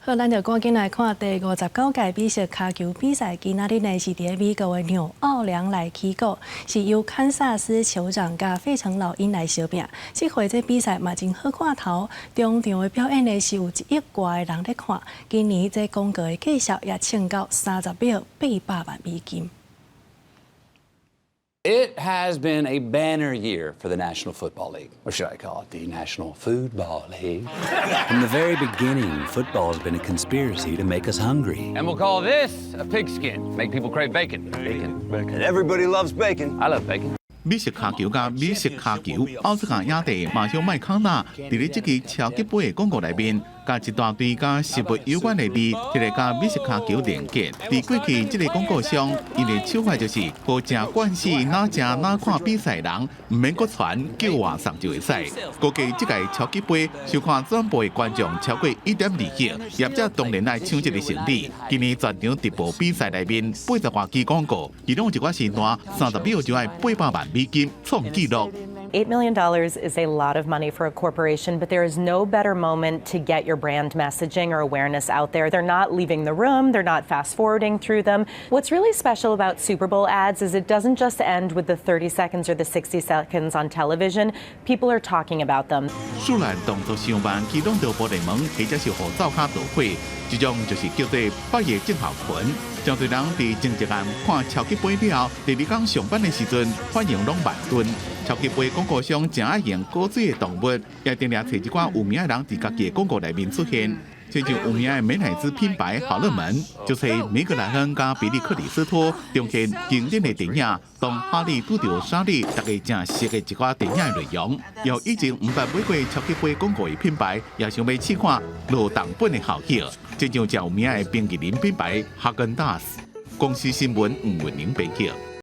好，咱就趕緊來看第59屆美式跤球比賽，今仔日呢是佇美國的紐奧良來起鼓，是由堪薩斯酋長佮費城老鷹來相拚。這回這比賽嘛真好看頭，終場的表演呢是有1億外的人咧看。今年這廣告的價值也衝到30秒800萬美金。 It has been a banner year for the National Football League, or should I call it the National Foodball League? From the very beginning, football has been a conspiracy to make us hungry. And we'll call this a pigskin. Make people crave bacon. Bacon. Bacon. And everybody loves bacon. I love bacon. 美式跤球佮美式跤球，奧斯卡影帝馬修麥康納，佇咧這支超級盃的廣告內面，共一大堆佮食物有關的字，提來佮美式跤球連結。佇過去這個廣告商，𪜶的手法就是，予食慣勢哪食哪看比賽人，毋免閣傳叫外送就會使。估計這屆超級盃收看轉播的觀眾超過1.2億，業者當然愛搶這个生意。今年全場直播比賽內面80外支廣告，其中一寡時段30秒就愛800萬美金創紀錄。 $8 million is a lot of money for a corporation, but there is no better moment to get your brand messaging or awareness out there. They're not leaving the room, they're not fast forwarding through them. What's really special about Super Bowl ads is it doesn't just end with the 30 seconds or the 60 seconds on television. People are talking about them. 雖然動作傷慢，去攏著玻璃門，或者是予灶跤著火，這種就是叫做百業症候群。真濟人佇前一暗看超級盃了後，第二工上班的時陣反應攏慢鈍。超級盃廣告商誠愛用古錐的動物，也定定揣一寡有名的人佇家己的廣告內面出現。親像有名的美乃滋品牌好樂門，就揣梅格萊恩佮比利克里斯托重現經典的電影《當哈利拄著莎莉》，大家誠熟的一寡電影的內容。有以前毋捌買過超級盃廣告的品牌，也想欲試看落重本的效益。親像誠有名的冰淇淋品牌哈根達斯。公視新聞吳文玲編輯。